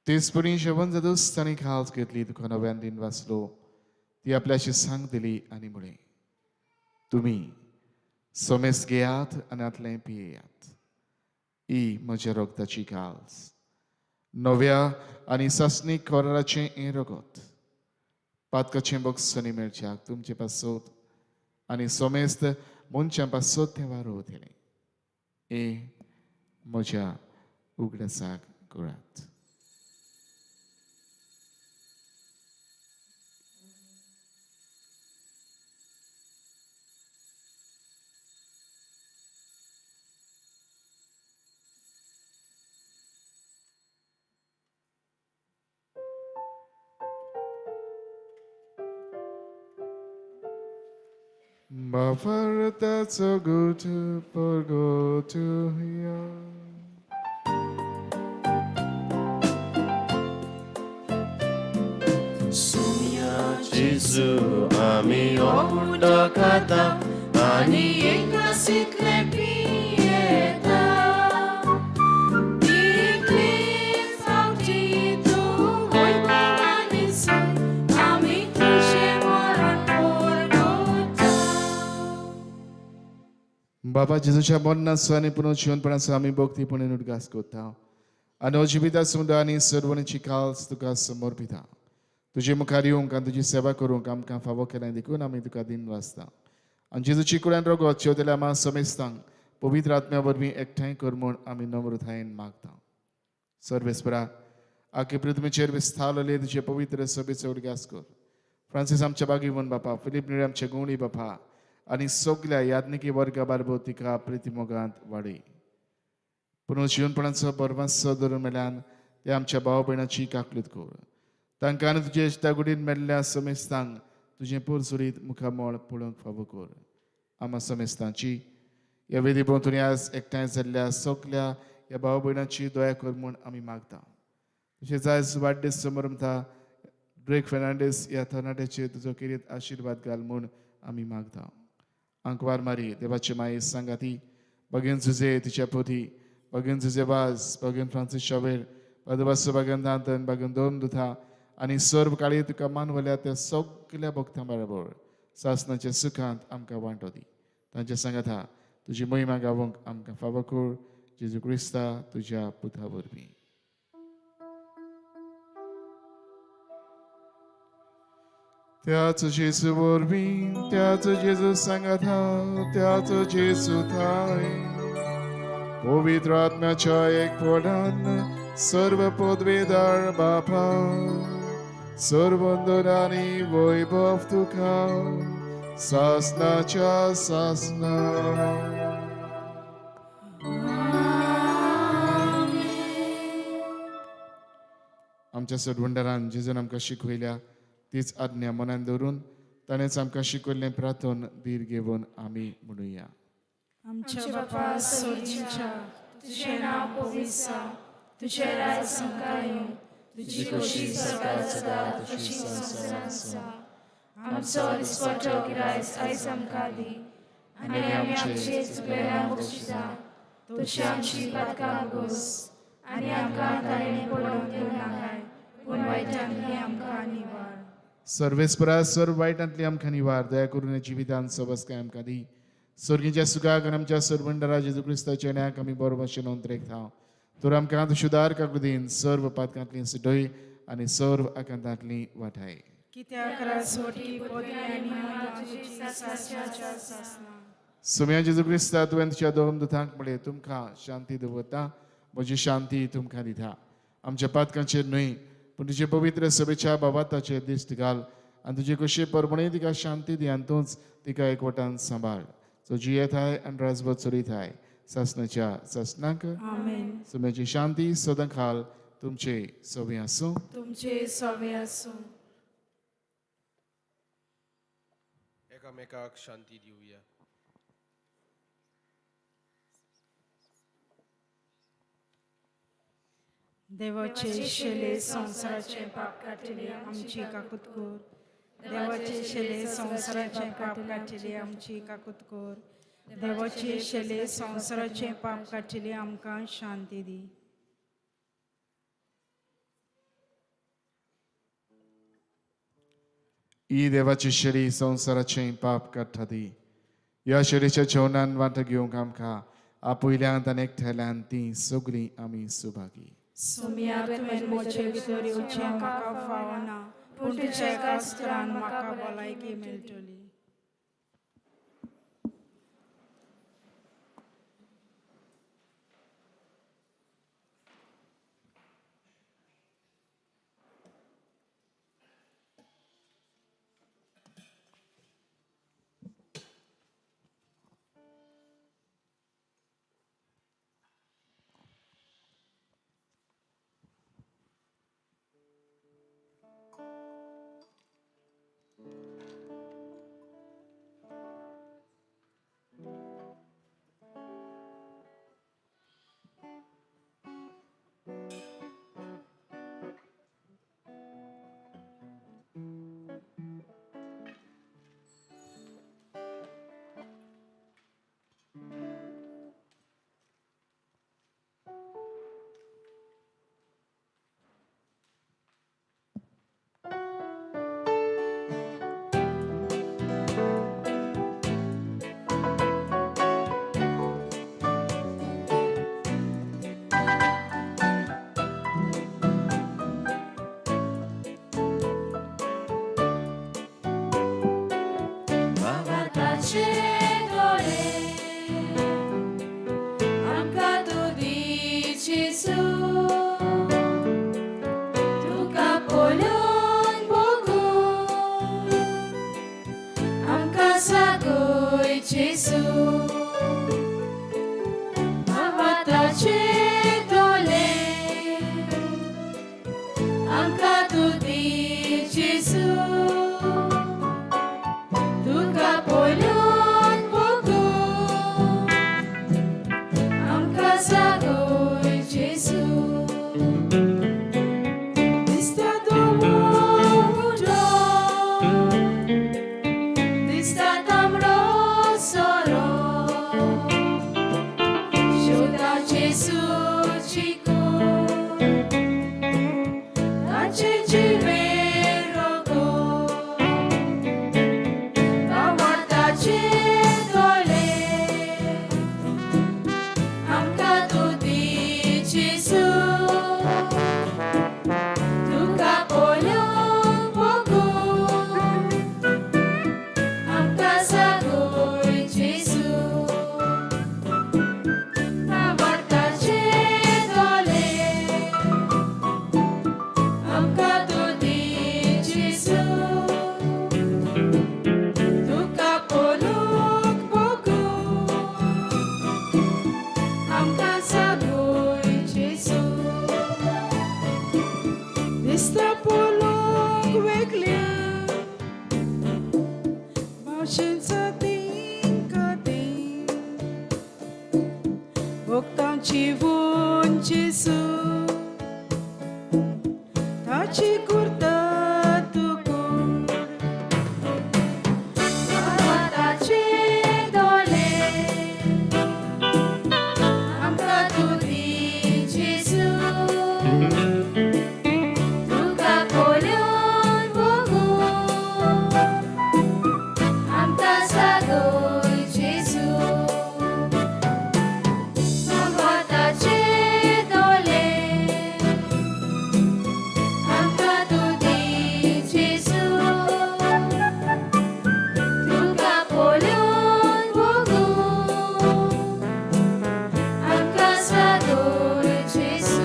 Speaker 7: तेच परी जेवण जातूच ताणें खाज घेतली, तुका नव्यान दिन वाचलो, ती आपल्याशी सांग दिली आनी म्हळें, तुमी सोमेस घेयात आनी आतलें पियेयात, ही म्हज्या रगताची खाज, नव्या आनी सासणीक कराराचें हें रगत, पातकाचें बक्षणी मेळच्याक तुमचे पासत आनी सोमेस्त मनशां पासत तें वारोवतलें. हें म्हज्या उगडासाक करात. Bavarta go to go to ya.
Speaker 9: Sumya Jesu ami onda kata
Speaker 4: आनी एक ग्लासींतलें पियेता. तितले फावटी तूं वैभवान दिसून आमी तुजें मरण परगटा.
Speaker 7: बाबा जेजूच्या मरणाचो आनी पुनर्जिवनपणाचो आमी भक्तीपणान उडगास करता आनी हो जिविता सुंदर आनी सर्वणीची काल्स तुका समर्पिता. तुजे मुखार येवंक आनी तुजी सेवा करूंक आमकां फावो केलें देखून आमी तुका दिन वाचता. आनी जेजूची कुळान रगत शेवतेल्या आमा समेस्तांक पवित्र आत्म्या वरवीं एकठांय कर म्हूण आमी नम्रतायेन मागता. सर्वेस्परा, आखे पृथ्वीचेर विस्तारलेले तुजे पवित्र सभेचो उडगास कर. फ्रांसीस आमच्या बागीवन बापा, फिलीप निळे आमचे गुणी बापा आनी सगल्या याज्ञिकी वर्गा बारबो तिका प्रितीमोगांत वाडय. पुनर्जिवनपणाचो बरवासो धरून मेल्यान ते आमच्या भाव भयणाची काकलूत कर. तांकां आनी तुजे इश्टागुडीन मेल्ल्या समेस्तांक तुजें पोरसुरीत मुखामळ पळोवंक फावो कर. आमा समेस्तांची ह्या वेदी भोंवतणी आज एकठांय जाल्ल्या सगल्या ह्या भाव भयणाची दया कर म्हूण आमी मागता. तशेंच आयज वाडदीस समरंभता ड्रेक फेर्नांडीस ह्या तरणाट्याचेर तुजो केरीत आशिर्वाद घाल म्हूण आमी मागता. आंकवार मारी देवाची माई सांगाती बगेन जुजे तिच्या पोती, बगेन जुजे वाज, बगेन फ्रांसीस शावेर, पदवासो बगेन दांतन, बगेन दोन दुथा आनी सर्व काळी तुका मानवल्या त्या सगल्या भक्तां बरोबर सासनाच्या सुखांत आमकां वांटो दी. तांच्या सांगाता तुजी महिमा गावंक आमकां फावो कर. जेजू क्रिस्ता तुज्या पुता वरवीं. त्याच जेजू वरवीं, त्याच जेजू सांगाता, त्याच जेजू थाय पवित्र आत्म्याच्या एकपणान सर्व पदवेदार बापा, सर्वंदन आनी वैभव तुका सासनाच्या सासना. आमच्या सोडवंडारान जेजून आमकां शिकयल्या तीच आज्ञा मनान दवरून ताणेंच आमकां शिकयल्लें प्रार्थन धीर घेवन आमी म्हणुया.
Speaker 8: आमच्या बापा स्वर्गीच्या, तुजें नांव पवित्र जावं, तुजें राज संवसारांत येवं, तुजी खोशी स्वर्गांत जाता तशी संवसारांत जावं. आमचो दिसपट्टो गिरायस आयज आमकां दी आनी आमी आमचे चुकलेल्यांक बक्षिता तशी आमची पातकां भोगोस आनी आमकां ताळेणी पडोवंक दिवं नाकाय, पूण वायटांतली आमकां निवार.
Speaker 7: सर्वेस्परा, सर्व वायटांतली आमकां निवार. दया करून जिवितान सबसकाय आमकां दी. स्वर्गीच्या सुखाक आनी आमच्या सर्वंडरा जेजू क्रिस्ताच्या न्यायाक आमी बरो भाशेन अंतरेकता. तर आमकां तुज्या काकुदीन सर्व पातकांतली सुटय आनी सर्व आकांतांतली वाटाय.
Speaker 8: कित्याक राजवटी पदवी आनी महिमा तुजी सासणाच्या सासणा.
Speaker 7: सुम्या जेजू क्रिस्ता, तुवें तुज्या दोन दुतांक म्हळें, तुमकां शांती दवरता, म्हजी शांती तुमकां दिता. आमच्या पातकांचेर न्हय पूण तुजे पवित्र सभेच्या बाबाताचेर दिश्ट घाल आनी तुजे कशे परमणे तिका शांती दी आनी तूंच तिका एकवटान सांबाळ. सो जियेताय आनी राजभर चलयताय सासणाच्या सासणाक.
Speaker 8: आमेन.
Speaker 7: सुम्याची शांती सदां खाल तुमचे सवे आसूं.
Speaker 8: तुमचे सवे आसूं.
Speaker 6: एकामेकाक शांती दिवया.
Speaker 8: देवाचे शेले संवसाराचे पाप काडटले आमची काकूत कर. देवाचे शेले संवसाराचे पाप काडटले आमची काकूत कर. देवाचे शेले संवसाराचे पाप काडटले आमकां शांती दी.
Speaker 7: ही देवाची शेळी संवसाराचें पाप काडटा ती. ह्या शेळीच्या जेवणान वांटो घेवंक आमकां आपयल्यांत आनी एकठांयल्यान ती सगळीं आमी सुभागी.
Speaker 8: सोम्या, तुवें म्हजे भितर येवचें म्हाका फावना, पूण तुज्या एका उतरान म्हाका भलायकी मेळटली. जेजू, भावार्थाचे दोले आमकां तूं दी जेजू, तुका पळोवन भोगूं आमकां जागय जेजू. दिसता धवो उजो, दिसता तांबडो सोरो, शोधा जेजूची कूड, ताचें जिवें रगत, भावार्थाचे दोले आमकां तूं दी जेजू, तुका पळोवन भोगूं आमकां जागय जेजू, भावार्थाचे दोले आमकां तूं दी जेजू, तुका पळोवंक भोगूं आमकां जागय जेजू. दिसता पळोवंक वेगळी भाशेंचा तीं भोगतांची वून जेजू, ताची कुर्ता तूं कूड, भावार्थाचे दोले आमकां तूं दी जेजू, तुका पळोवन भोगूं आमकां जागय जेजू, भावार्थाचे दोले आमकां तूं दी जेजू, तुका पळोवन भोगूं आमकां जागय जेजू.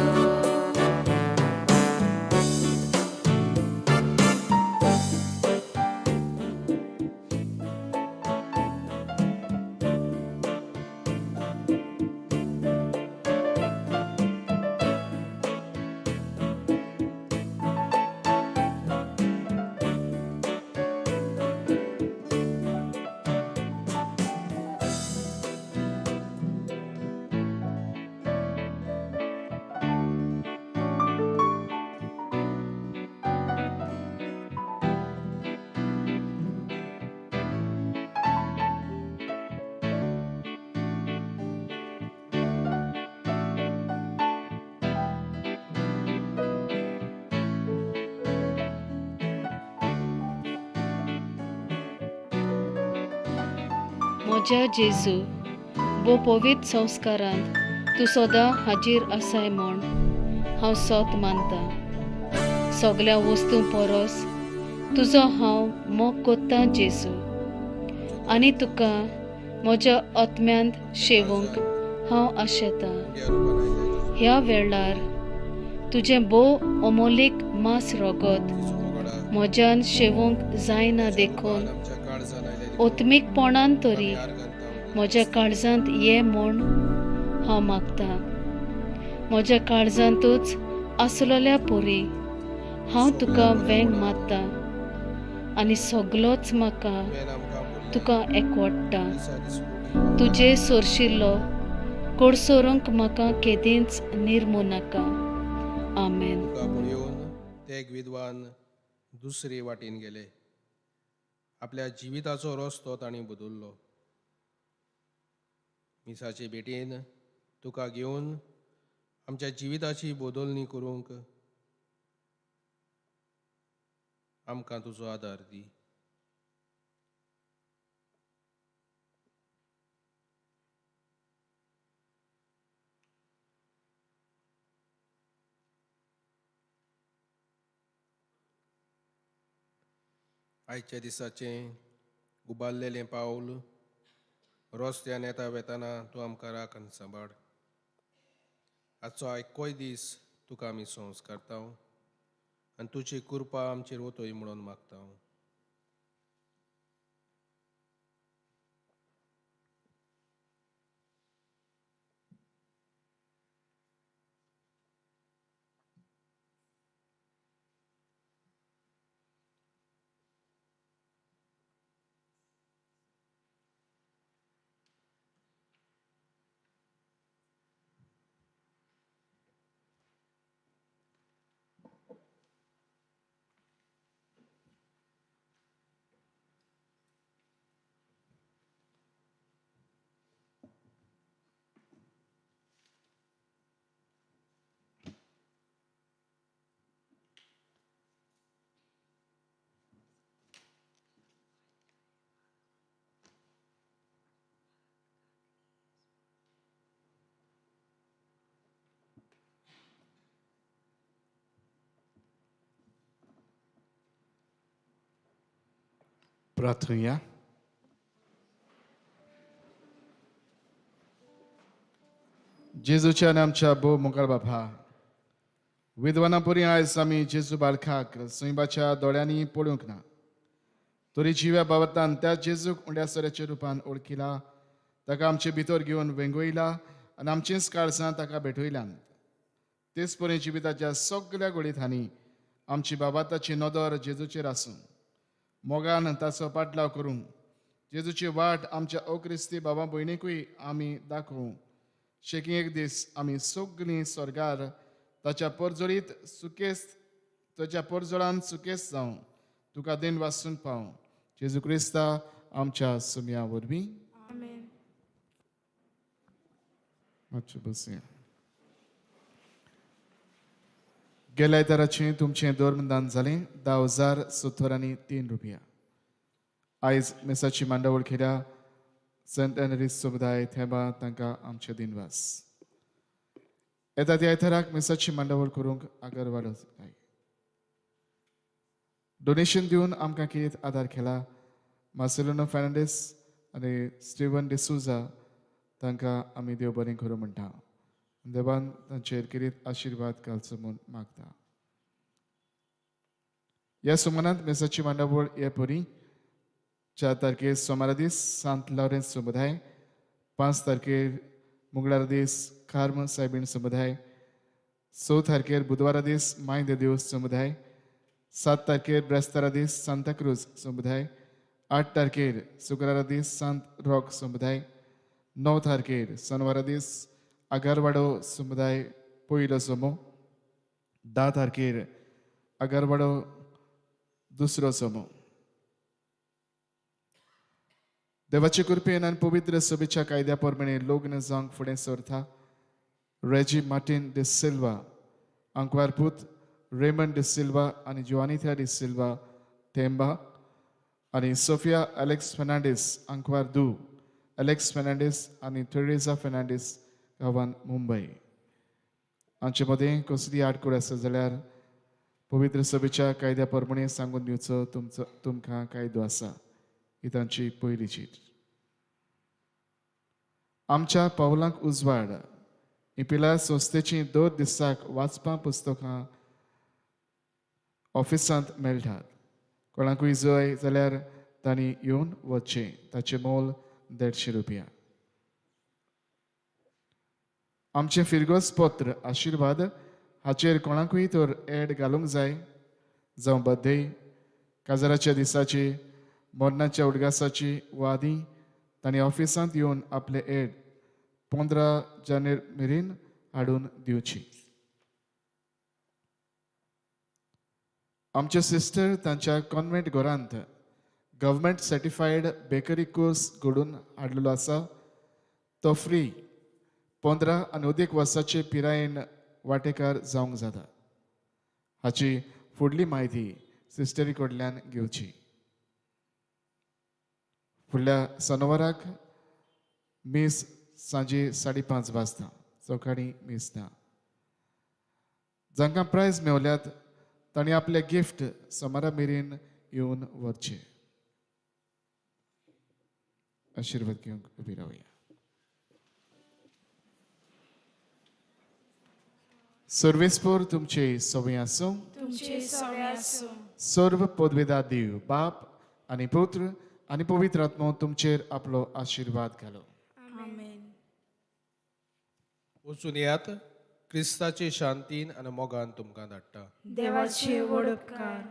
Speaker 9: म्हज्या जेजू, भोव पवित्र संस्कारांत तूं सदां हाजीर आसाय म्हूण हांव सोत मानता. सगल्या वस्तूं परस तुजो हांव मोग कोत्तां जेजू, आनी तुका म्हज्या आत्म्यांत शेवूंक हांव आशेतां. ह्या वेळार तुजें भोव अमोलीक मांस रगत म्हज्यान शेवूंक जायना देखून ओत्मीकपणान तरी म्हज्या काळजांत ये म्हूण हांव मागतां. म्हज्या काळजांतूच आसलेल्या पुरी हांव तुका वेंग मारता आनी सगलोच म्हाका तुका एकवडटा. तुजे सोरशिल्लो कोडसोरूंक म्हाका केदींच निर्मू नाका. आमेन.
Speaker 6: तुका पळोवन ते एक विद्वान दुसरे वाटेन गेले. आपल्या जिविताचो रस्तो तांणी बदल्लो. मिसाचे भेटेन तुका घेवन आमच्या जिविताची बदलणी करूंक आमकां तुजो आदार दी. आयच्या दिसाचें उबारलेलें पावल रस्त्यान येता वेताना तूं आमकां राख आनी सांबाळ. आजचो एकूय दीस तुका आमी संस्कारता आनी तुजी कृपा आमचेर वतय म्हणून मागता.
Speaker 7: प्रार्थुया. जेजूच्या आनी आमच्या भोव मुखार बापा, विद्वाना पुरी आयज आमी जेजू बालकाक सैबाच्या दोळ्यांनी पळोवंक ना, तरी जिव्या बाबतान त्या जेजूक उंड्या सोऱ्याच्या रुपान ओळखिला, ताका आमचे भितर घेवन वेंगयला आनी आमचींच काळसां ताका भेटयल्यान. तेच परी जिविताच्या सगळ्या गोळीतांनी आमची बाबाताची नदर जेजूचेर आसूं, मोगान ताचो पाटलाव करूंक जेजूची वाट आमच्या अक्रिस्ती बाबा भयणीकूय आमी दाखोवं. शेकी एक दीस आमी सगळीं स्वर्गार ताच्या परजळीत सुकेस, ताच्या परजळान सुकेस जावं, तुका देन वासून पावं. जेजू क्रिस्ता आमच्या सुमया वरवीं.
Speaker 8: आमेन.
Speaker 7: मातशें बसया. गेल्या आयताराचें तुमचें धर्मदान जालें 10,073 रुपया. आयज मेसाची मांडावळ केल्या सेंट एनरीस समुदाय थेंबा, तांकां आमचे दिनवास. येता त्या आयताराक मेसाची मांडावळ करूंक आगरवाडो जाय. डोनेशन दिवन आमकां कितें आदार केला मार्सेलिनो फेर्नांडीस आनी स्टिवन डिसुजा, तांकां आमी देव बरें करूं म्हणटा. देवान तांचेर कितें आशिर्वाद घालचो म्हूण मागता. ह्या सुमनांत मेसाची मांडावळ हे परी: 4 तारखेर सोमारा दीस सांत लॉरेन्स समुदाय, 5 तारखेर मंगळारा दीस कार्म सायबीण समुदाय, 6 तारखेर बुधवारा दीस माय दे देवस समुदाय, 7 तारखेर ब्रेस्तारा दीस सांताक्रूज समुदाय, 8 तारखेर शुक्रारा दीस सांत रॉक समुदाय, 9 तारखेर शनवारा दीस आगरवाडो समुदाय पयलो समो, 10 तारखेर आगरवाडो दुसरो समो. देवाचे कृपेन आनी पवित्र सभेच्या कायद्या प्रमाणे लग्न जावंक फुडें सरता रेजी मार्टीन डी सिल्वा, आंकवार पूत रेमंड डी सिल्वा आनी जुआनिथा डी सिल्वा थेंबा आनी सोफिया अलेक्स फेर्नांडीस, आंकवार दू अलेक्स फेर्नांडीस आनी थेरेजा फेर्नांडीस, गांवान मुंबय. आमचे मदें कसली आडखळ आसा जाल्यार पवित्र सभेच्या कायद्या प्रमाणे सांगून दिवचो तुमचो तुमकां कायदो आसा. ही तांची पयली चीट. आमच्या पावलांक उजवाड इपिला संस्थेची दर दिसाक वाचपा पुस्तकां ऑफिसांत मेळटात. कोणाकूय जाय जाल्यार तांणी येवन वचचें. ताचें मोल 150 रुपया. आमचें फिरगोज पत्र आशिर्वाद हाचेर कोणाकूय तर एड घालूंक जाय, जावं बर्थडे, काजाराच्या दिसाची, मरणाच्या उडगासाची वा आदी, तांणी ऑफिसांत येवन आपले एड 15 जानेर मेरेन हाडून दिवची. आमचे सिस्टर तांच्या कॉन्वेंट घरांत गव्हर्मेंट सर्टिफायड बेकरी कोर्स घडोवन हाडलेलो आसा. तो फ्री, 15 आनी अदीक वर्साचे पिरायेन वांटेकार जावंक जाता. हाची फुडली म्हायती सिस्टरी कडल्यान घेवची. फुडल्या सनवाराक मीस सांजे 5:30 वाजता, सकाळीं मीस ना. जांकां प्रायज मेवल्यात तांणी आपले गिफ्ट सोमारा मेरेन येवन व्हरचे. आशिर्वाद घेवंक उबी रावया. सर्वेस्पोर तुमचे सवय आसूं,
Speaker 8: तुमचे सवय आसूं.
Speaker 7: सर्व पदवेदा देव बाप आनी पुत्र आनी पवित्र आत्मो तुमचेर आपलो आशिर्वाद घालो.
Speaker 8: आमेन.
Speaker 6: वचून येयात, क्रिस्ताचे शांतीन आनी मोगान तुमकां धाडटा.
Speaker 8: देवाचे व्हड उपकार.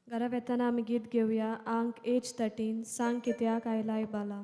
Speaker 4: घरा वेताना आमी गीत घेवया आंक एज 13, सांग कित्याक आयलाय बाला.